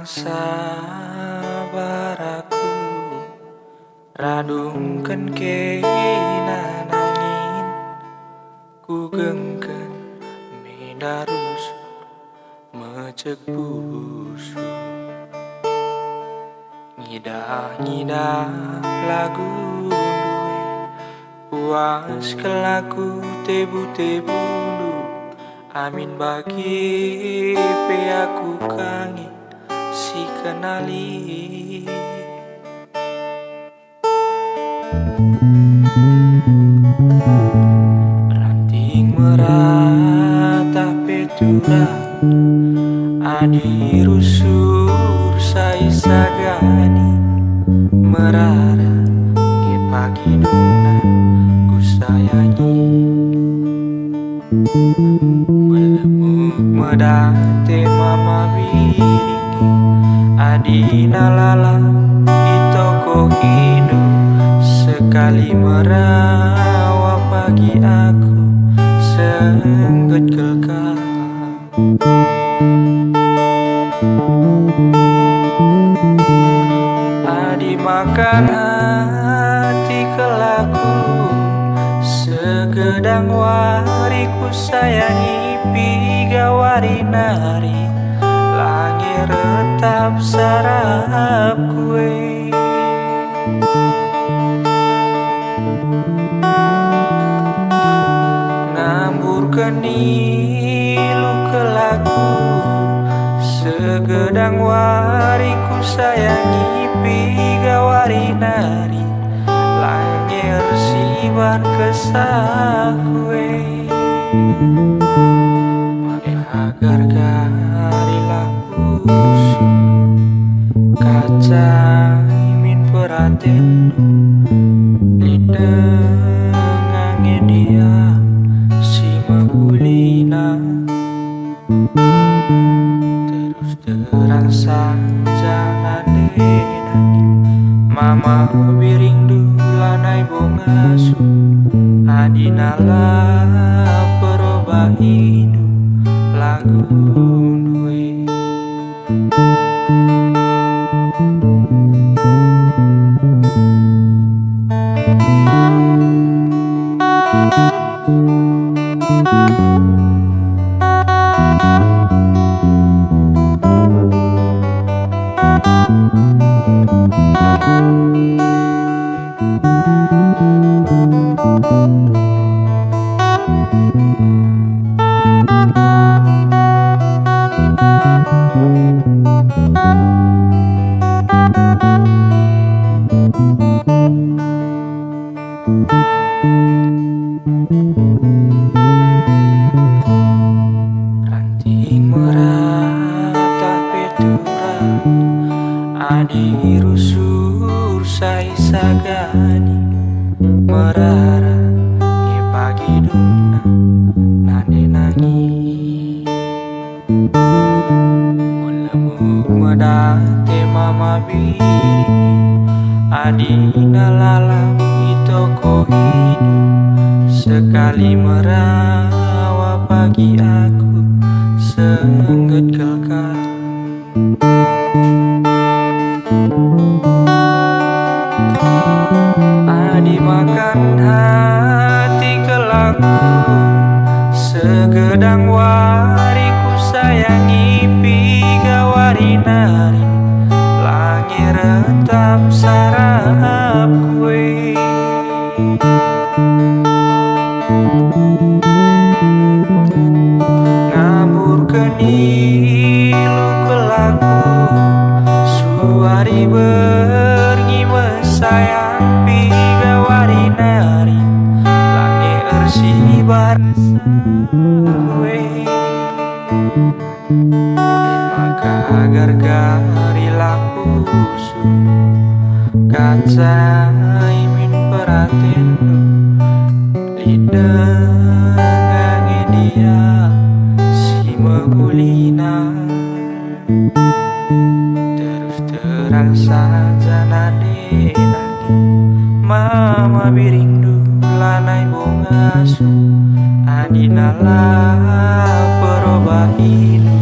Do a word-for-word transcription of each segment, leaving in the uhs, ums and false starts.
Sabar aku, radungken kena nangin, kugengken menda rusur mecek pusuh. Ngidah-ngidah lagu ndue, puas kal aku tebu-tebundu, amin bage pe aku ka nge sikenali. Ranting merata pe turang, adi rusur sai sagani, merara nge pagi dungna kusayangi. Melemuk medate mama biringi, adina lalap itokohindu, sekali merawa pagi aku sengget kal ka. Adi makan hati kal aku, segedang wari kusayangi piga wari nari, la nge retap sarapku e. Ngamburken ilu kal aku, segedang wari kusayangi piga wari nari, la nge ersibar kesahku e. Maka gargari lampus, kacai min peratenndu, lit denga nge ndia si mehulina. Terus terang saja nande nangin, mama biringndu lanai bo ngasup, adina la perobahindu lagu ndue. Ranting merata pe turang, adi rusur sai sagani, merara nge pagi dungna nande nangin. Melemuk medate mama biringi, adina lalap itokohindu, sekali merawa pagi aku sengget kal ka. Adi makan hati kal aku, segedang wari kusayangi piga wari nari, la nge retap sarapku e. Ngamburken ilu kal aku, suari berngi mesayang piga wari nari, la nge ersibar kesahku e. Maka gargari lampus, kacai min peratenndu, lit denga nge ndia si mehulina. Terus terang saja nande nangin, mama biringndu lanai bo ngasup, adina la perobahindu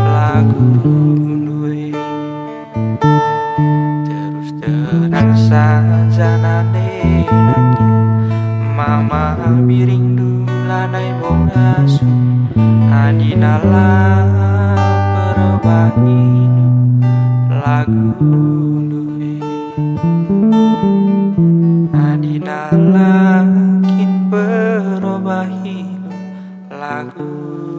lagu ndue. Nang saja nande nangkin, mama biringndu lanai bo ngasup, adina la perobahindu lagundu e. Adina la kin perobahindu lagu.